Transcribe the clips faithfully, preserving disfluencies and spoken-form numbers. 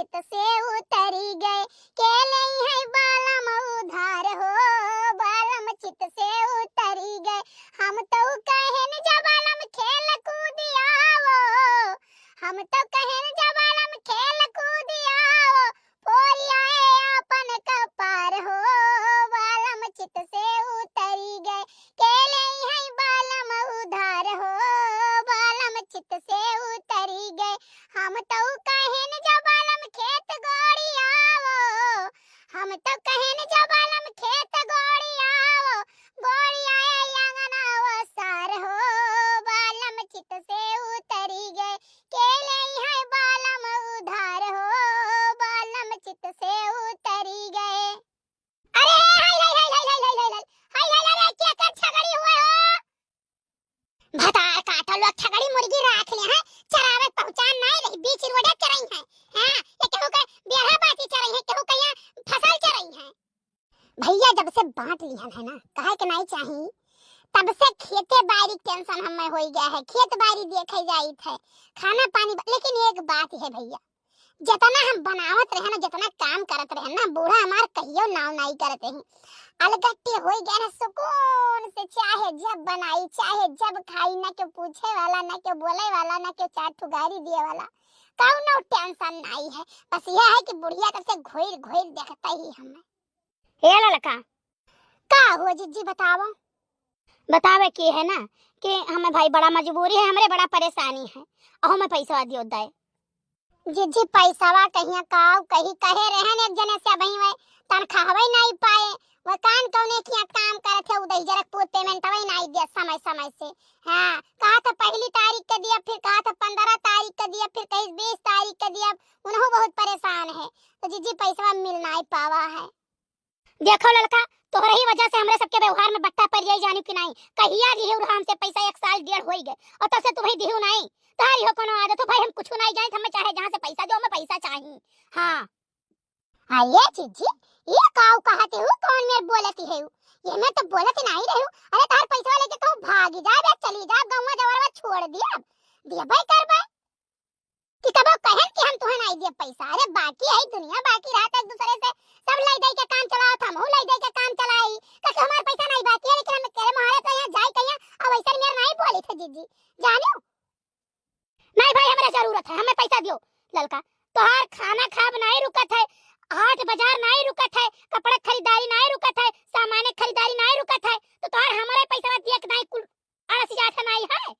चित से उतरी गए, के लेइहैं बालम उधार हो, बालम चित से उतरी गए। हम तो कहेन जा बालम खेल कूदियावो, हम तो कहेन जा बालम खेल कूदियावो, पोरियाए आपन कपार हो, बालम चित से उतरी गए, के लेइहैं बालम उधार हो, बालम चित से उतरी गए। हम तो कहेन जा बालम खेत गोड़ियावो, हम तो कहेन जा बालम खेत गोड़ियावो, गोड़ियाए आंगन ओसार हो, बालम चित से उतरी गए, के लेइहैं बालम उधार हो, बालम चित से उतरी गए। अरे, हाय, हाय, हाय, अरे, केकर छगड़ी हुए हो? भतार काटल लोग छगड़ी मुर्गी राख ले हैं, चरावे पहुँचान नाई रही, बीच रोडे चरई हैं। हाँ, ये केहू के बेरा बाटी चरई हैं, केहू के यहाँ फसल चरई हैं। भइया, जब से बाँट लिहन है ना, कहे के नाई चाही, तब से खेते बारी के tension हमें होई गया है, खेत बारी देखे जाइत है, खाना पानी ब-, लेकिन एक बात है भइया, जितना हम बनावत रहे ना, जितना काम करत रहे ना, बूढ़ा हमार कहियो नाव नाई करत रही। अलगट्टे होई गए ना सुकून से, चाहे जब बनाई, चाहे जब खाई, ना केहू पूछे वाला, ना केहू बोले वाला, ना केहू चार ठो गारी दिए वाला, कौनो tension नाई है। बस यह है कि बुढ़िया तब से घोर घोर देखते ही हमें। हे ललका। का हो जिज्जी, बतावो। बतावे के है ना कि हमें भाई बड़ा मजबूरी है, हमरे बड़ा परेशानी है, अहो में पैसा दियो दे। जिज्जी, पैसवा कहिया काऊ कही, कहे रहन एक जने से, अबहीं वह तनखाहवे नाई पाए, वह कान कौने किया काम करत है, उदही जरक पूत payment वही नाई दिया समय समय से। हाँ, कहा था पहली तारीख के दिया, फिर कहा था पन्द्रह तारीख के दिया, फिर कहीं बीस तारीख के दिया, उनहु बहुत परेशान है। तो जिज्जी, पैसवा मिल नाई पावा है। देखो ललका, तोहरे ही वजह से हमरे सबके व्यवहार में बट्टा पड़ जाई, जानिउ कि नाई। कहिया लिहे उरहा हमसे पैसा, एक साल डेढ़ होई गए, और तब से तुम्हें दिहू नाई। तोहरी हो कोनो आदत हो भाई, हम कुछ नाई जानित, हमें चाहे जहाँ से पैसा दो, हमें पैसा चाही। हाँ। हाँ, ये जिज्जी, ये काऊ कहत हऊ, कौन मेर बोलत हऊ? ये मैं तो बोलत ही नाई रहू। अरे, तोहर पैसा लेके कहूँ भागी जाब, चली जाब, गौवा जवरवा छोड़ दिया, दिया भाई करबे। कि कबो कहन कि हम तुहें नाई दियब पैसा। अरे बाकी है दुनिया, बाकी रहत एक दूसरे से सब लई दई के काम चलावत, हमहू लई दई के काम चलाई। कहे हमार पैसा नाई बाकी है, लेकिन हम तेरे मोहारे तो यहाँ जाई कहिया, अब ऐसा मेर नाई बोली थे जिज्जी, जानियो। नाई भाई, हमरा जरूरत है, हमें पैसा दियो। ललका, तोहार खाना खाब नाई रुकत है, हाट बाजार नाई रुकत है, कपड़ा खरीदारी नाई रुकत है, सामान खरीदारी नाई रुकत है, तो तोहार हमारे पैसा दिए के नाई कुल आलस जात है नाई है।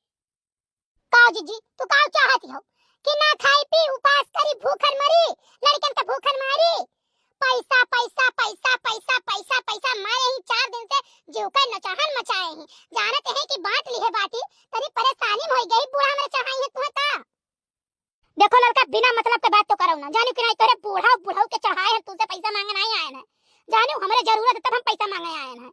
का जिज्जी, तू का चाहती हो कि ना खाई पी उपास करी भूखन मरी, लड़कन के भूखन मारी? पैसा, पैसा, पैसा, पैसा, पैसा, पैसा, मैं यही चार दिन से जीव का नचाहन मचाए ही। जानत है कि बाँट लिहे बाटी, तनी परेशानी में होई गई, बूढ़ा हमरे चढ़ाई है तुहे का? देखो ललका, बिना मतलब के बात तो करो ना, जानिउ कि नाई, तोरे बूढ़ा, बूढ़ऊ के चढ़ाए हैं, तुझसे पैसा माँगे नाई आए हैं, जानिउ, हमरे जरूरत है तब हम पैसा माँगे आए हैं।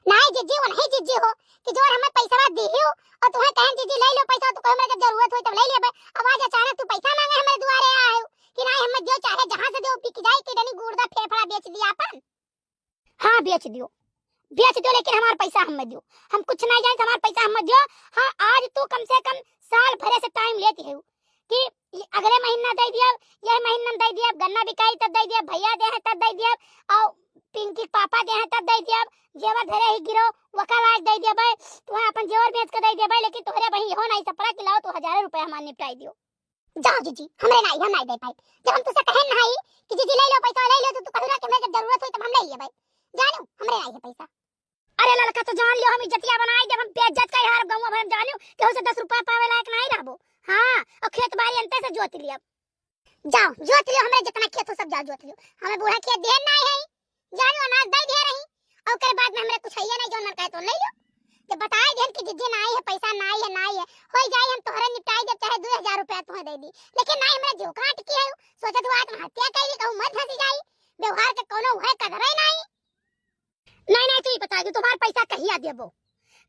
नाई जिज्जी, वो नहीं जिज्जी हो कि जोर हमें पैसा दिहियो और तुम्हें कहें जिज्जी ले लो पैसा, तो कहे मेरे जब जरूरत होई तब ले लेबे। अब आज अचानक तू पैसा माँगे हमारे दुआरे आए हो कि नाई हमें दियो, चाहे जहाँ से दियो, बिक जाए, किडनी गुर्दा फेफड़ा बेच दिया अपन। हाँ, बेच दियो, बेच दियो, लेकिन हमार पैसा हमें दियो। हम कुछ नाई जानित, हमार पैसा हमें दियो। हाँ, आज तू कम से कम साल भरे से time लेती है कि ये अगले महीना दे दिया, ये महीना दे दिया, गन्ना बिकाई तब दे दिया, भैया दे हैं तब दे दिया, और पिंकी के पापा दे हैं तब दे दिया, जेवर धरे ही गिरो, वका लाज दे दिया भाई, तुम्हें अपन जेवर बेच के दे दिया भाई, लेकिन तुम्हारे वही हो नाई सपड़ा कि लाओ तो हजारों रुपया हमार निपटाई दियो। जाओ जिज्जी, हमरे नाई, हम नाई दे पाई। जब हम तुझसे कहे नाई कि जिज्जी ले लो पैसा, ले लो, तो तू कहू ना कि हमें जब जरूरत होई तब हम ले लिए भाई। जानिउ, हमरे नाई है पैसा। अरे ललका, तो जान लियो, हम इज्जतिया बनाई देब, हम बेइज्जत कई हारब गौवा भर में, जानिउ, केहू से दस रुपया पावे लायक नाई रहबो। हाँ, और खेत बारी अंते से जोत लियब। जाओ, जोत लियो, हमरे जितना खेत हो सब जाओ जोत लियो। हमें बूढ़ा खेत दिहे नाई है, जानिउ, अनाज दे दिहे रही, और ओकरे बाद में हमरे कुछ है नाई, जौन मन कहे तो ले लियो। जब बताए देन कि जिज्जी नाई है, पैसा नाई है, नाई है, होई जाई, हम तोहरे निपटाई देब, चाहे दो हजार रुपया तुहे दे दी, लेकिन नाई, हमरे जीव काट की है, सोचत हुआ आत्महत्या कइली, कहूँ मर धसी जाई, व्यवहार के कौनो है कदरे नाई। नाई, नाई, तू ही बता दे, तुम्हार पैसा कहिया देबो?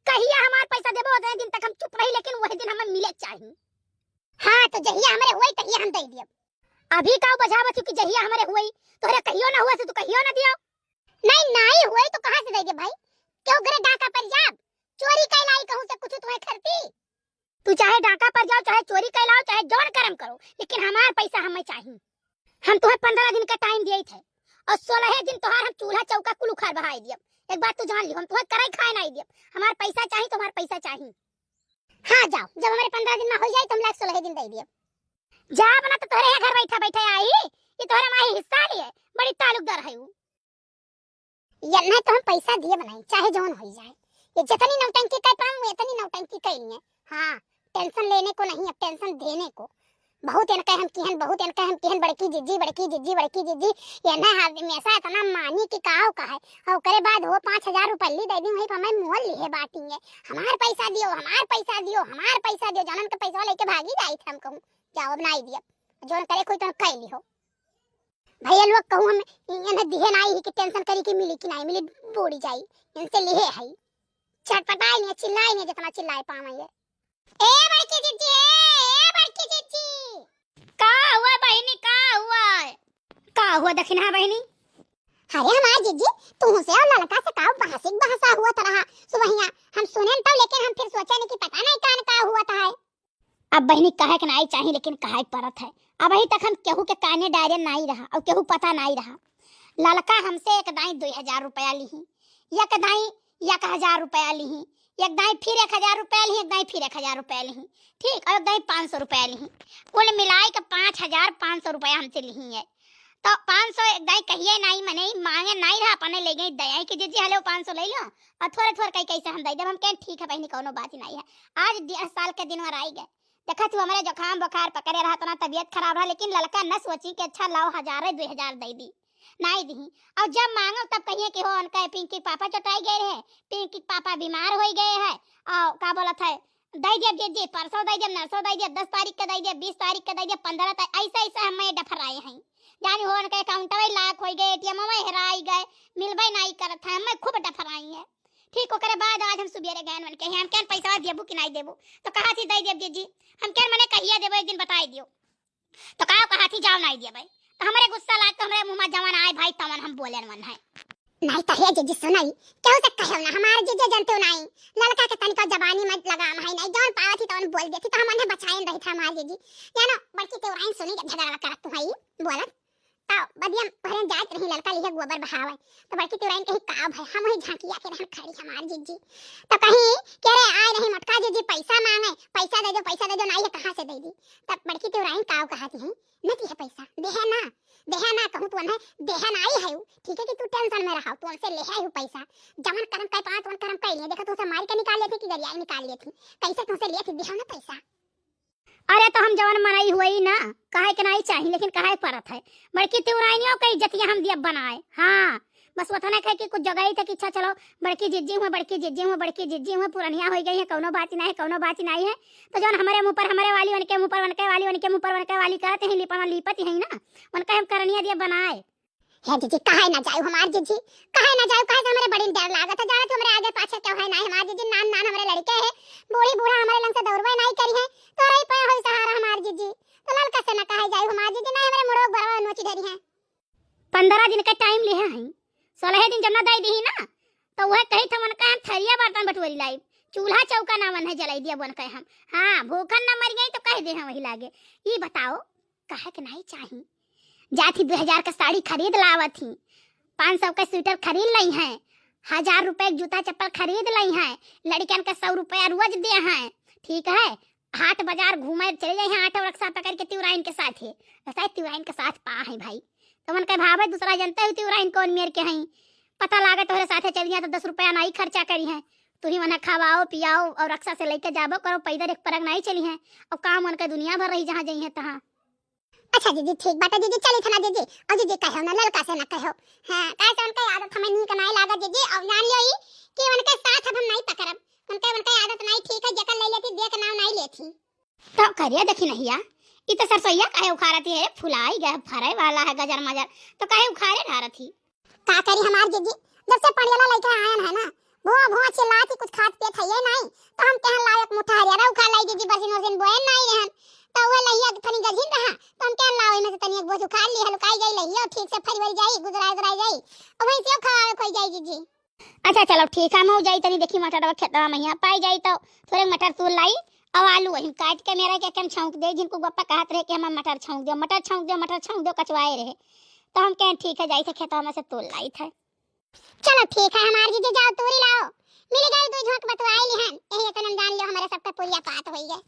कहिया हमार पैसा देबो? उतने दिन तक हम चुप रही, लेकिन वही दिन हमें मिले चाही। हाँ, तो जहिया हमरे हुई, तहिया हम दे दियब। अभी का बझावत हूँ कि जहिया हमरे हुई, तोहरे कहियो ना हुआ से तू कहियो ना दियो। नाई, नाई हुई तो कहाँ से दे दे भाई? क्यों घरे डाका पर जाब? चोरी कइ लाई कहूँ से कुछ तुम्हें खरती? तू चाहे डाका पर जाओ, चाहे चोरी कइ लाओ, चाहे जौन करम करो, लेकिन हमार पैसा हमें चाही। हम तुहें पन्द्रह दिन का टाइम दिए थे और सोलह दिन तोहार हम चूल्हा चौका कुल उखाड़ बहाई दियब। एक बात तू जान लियो, हम तुहें कराई खाए नाई दियब। हमार पैसा चाही तो हमार पैसा चाही। हाँ जाओ, जब हमारे पन्द्रह दिन में हो जाए तो हम लाख सोलह दिन दे दियब। जा बना तो तोहरे यहाँ घर बैठा बैठा आई, ये तोहरे माही हिस्सा लिए, बड़ी ताल्लुकदार है वो। ये नहीं तो हम पैसा दिए बनाई, चाहे जौन हो जाए। ये जितनी नौटंकी कर पाऊँ, इतनी नौटंकी कर लिए। हाँ, टेंशन लेने को नहीं, अब टेंशन देने को। बहुत इनका हम किहन, बहुत इनका हम किहन, बड़की जिज्जी, बड़की जिज्जी, बड़की जिज्जी। ये ना हमेशा इतना मानी कि काहो का है। और ओकरे बाद वो पाँच हजार रुपये दे दी, वहीं पर हमें मोल लिए बाटी है। हमार पैसा दियो, हमार पैसा दियो, हमार पैसा दियो। जानन के पैसा लेके भागी जाई थे हम कहूँ, जाओ अब नाई दियब। जौन करे कोई तो कह लिहो। भैया लोग कहूँ हम इन्हें दिहे नाई ही कि टेंशन करी कि मिली कि नाई मिली, बूड़ी जाई। इनसे लिहे है। छटपटाई नहीं, चिल्लाई नहीं, जितना चिल्लाए पावे ये। ए बड़की जिज्जी, ए, ए बड़की जिज्जी। का हुआ बहिनी, का हुआ? का हुआ दखिनहा बहिनी? अरे हमार जिज्जी, तुमसे और ललका से का बहसिक बहसा हुआ तरहा सुबहिया। हम सुने तो, लेकिन हम फिर सोचे नहीं कि पता नहीं कान का हुआ था है। अब बहिनी कहे के नाई चाही, लेकिन कहे परत है। अबही तक हम केहू के काने डारे नाई रहा और केहू पता नाई रहा। ललका हमसे एक दाई दुई हजार रुपया लिही, एक दाई एक हजार रुपया लिही, एक दाई फिर एक हजार रुपया लिही, एक दाई फिर एक हजार रुपया लिही, ठीक, और एक दाई पाँच सौ रुपया लिही। कुल मिलाई के पाँच हजार पाँच सौ रुपया हमसे लिही है। तो पाँच सौ एक दाई कहिए नाई, मने ई मांगे नाई रहा, अपने ले गई दया कि जिज्जी हलो पाँच सौ ले लो और थोड़े थोड़े कही कैसे हम दे देब। हम कहें ठीक है बहिनी, कौनो बात ही नाई है। आज डेढ़ साल के दिन और आई गए, देखा तू हमरे जुकाम बुखार पकड़े रहा, इतना तबीयत खराब रहा, लेकिन ललका न सोची कि अच्छा लाओ हजार है, दुई हजार दे दी, नाई दी। और जब मांगो तब कहिए कि हो उनका पिंकी पापा चोटाई गए रहे, पिंकी पापा बीमार हो गए हैं, और का बोलत है, दे दिया जिज्जी, परसों दे दिया, नरसों दे दिया, दस तारीख के दे दिया, बीस तारीख के दे दिया, पन्द्रह तारीख, ऐसे ऐसे हम ये डफराए हैं। जानी हो उनके अकाउंट में लॉक हो गए, एटीएम में हेराई गए, मिलबे नाई करत है, हमें खूब डफराई है। ठीक ओकरे बाद आज हम सुबेरे गए उनके यहाँ, हम कहन पैसा देबू कि नाई देबू, तो कहा थी दे देब जिज्जी। हम कहन मने कहिया देबो, एक दिन बताई दियो। तो का कहा थी जाओ नाई देबे, तो हमरे गुस्सा लाग के हमरे मुँह में जवन आए भाई तवन हम बोले मन है। नाई तो हे जिज्जी सुनाई, केहू से कहो ना, हमार जिज्जी जनते हो नाई, ललका के तनिको जबानी में लगाम है नाई, जौन पावत ही तवन बोल देती, तो हम उन्हें बचाए रही था हमार जिज्जी। जानो बड़की तेवराइन सुनी के झगड़ा करत तू है बोलत, तो बदिया भरे जात रही ललका लिहे गोबर बहावे, तो बड़की तेवराइन कही का भाई, हम वही झांकिया के रहन खड़ी हमार जिज्जी, तो कही के रे आए रही मोटका जिज्जी पैसा मांगे, पैसा दे दो, पैसा दे दो, नाई है कहाँ से दे दी। तब बड़की तेवराइन का कहा थी है, न दी है पैसा, देहे ना, देहे ना कहूँ तू है, देहे ना आई है उ, ठीक है कि तू टेंशन में रहा, तू उनसे ले है उ पैसा, जवन करम कर पात वन करम कर लिए, देखा तुमसे मार के निकाल लेती कि गरिया निकाल लेती, कैसे तुमसे लेती, देहे ना पैसा। अरे तो हम जवन मनई हुई ना, कहे के नाई चाही, लेकिन कहे परत है। बड़की तिवराइनियों के इज्जतिया हम दिया बनाए। हाँ, बस उतना कहे कि कुछ जगह ही था कि अच्छा चलो, बड़की जिज्जी हुए, बड़की जिज्जी हुए, बड़की जिज्जी हुए, पुरनिया हो गई है, कौनो बात ही नहीं है, कौनो बात ही नहीं है। तो जौन हमारे मुँह पर हमारे वाली, उनके मुँह पर उनके वाली, उनके मुँह पर उनके वाली करत हैं, लिपना लिपत ही है ना, उनका हम करनिया दिया बनाए। हे जिज्जी, काहे ना जायू हमार जिज्जी, काहे ना जायू, काहे से हमरे बड़ी डर लागत है, जानत हमरे आगे पाछे केहू है नाई हमार जिज्जी, नान नान हमरे लड़के है, बूढ़ी बूढ़ा हमरे लंग से दौड़बे नाई करी है, तोरे ही पे होई सहारा हमार जिज्जी, तो ललका से ना काहे जायू हमार जिज्जी, नाई हमरे मुड़ोक बरवा नोची धरी है। पन्द्रह दिन का टाइम लिहे हैं, सोलह दिन जब ना दे दी ना, तो वह कही था उनका हम थरिया बर्तन बटोरी लाई, चूल्हा चौका ना मन है जलाई दिया बन के हम, हाँ भूखन न मर गई तो कह दे हैं वही लागे। ये बताओ, कहे के नाई चाही। जात ही दो हजार का साड़ी खरीद लावत ही, पाँच सौ का स्वेटर खरीद लई हैं, हजार रुपए के जूता चप्पल खरीद लई हैं, लड़कियन का सौ रुपया रोज दे हैं, ठीक है, हाट बाजार घूमे चले जाए हैं, ऑटो रिक्शा पकड़ के तिवराइन के साथ है, तो शायद तिवराइन के साथ पा है भाई, तो मन के भावे दूसरा जनते हो तिवराइन कौन मेर के हैं, पता लागे तोहरे साथे चल जाए तो दस रुपया नाई खर्चा करी हैं, तू ही मने खवाओ पियाओ और रिक्शा से लेके जाबो करो, पैदल एक परग नाई चली हैं, और काम उनके दुनिया भर रही जहाँ जई हैं तहाँ। अच्छा दीदी, ठीक बाटे दीदी, चली थना दीदी। और दीदी कहो ना, ललका से ना कहो। हाँ, काहे से उनके आदत हमें नीक नाई लागत दीदी। और जान लियो ई कि उनके साथ अब हम नाई पकड़ब। उनके, उनके आदत नाई ठीक है, जेकर ले लेती, देख नाव नाई लेती। तो करिया देखी नहिया, ई तो सरसोईया काहे उखाड़ती है, फुलाई गए, फरे वाला है गजर मजर, तो काहे उखाड़े ढारत ही? का करी हमार जीजी, जब से पढ़ियला लइके आयन है ना, भुआ भुआ चिल्लात ही, कुछ खात पियत हइये नाई। तो हम कहन लाओ एक मुट्ठा हरियरा उखा लाई जीजी, बरसिन वरसिन बोए नाई रहन। तो वह लहिया के तनी गझिन रहा, तो हम कहन लाओ एमे से तनी एक बोझ उखाड़ ली, हलुकाई जाई लहिया, ठीक से फरिवरी जाई, गुजराई उजराई जाई, और वहीं से खवावे खोई जाई जीजी। अच्छा चलो ठीक है, हम जाई तनी देखी मटर खेतवा में हियाँ पाई जाई तो थोड़े मटर तोड़ लाई, अब आलू वही काट के मेरा के हम छौंक दे, जिनको बप्पा कहत रहे कि हम मटर छौंक दो, मटर छौंक दो, मटर छौंक दो, कचवाए रहे। तो हम कहें ठीक है, जाई थे खेतवा में से तोल लाई थे। चलो ठीक है हमार जीजी, जाओ तूरी लाओ, मिल गए दो झोंक बतवाई लिहन, यही इतना जान लो हमारे सबका पुरिया पात होई गए।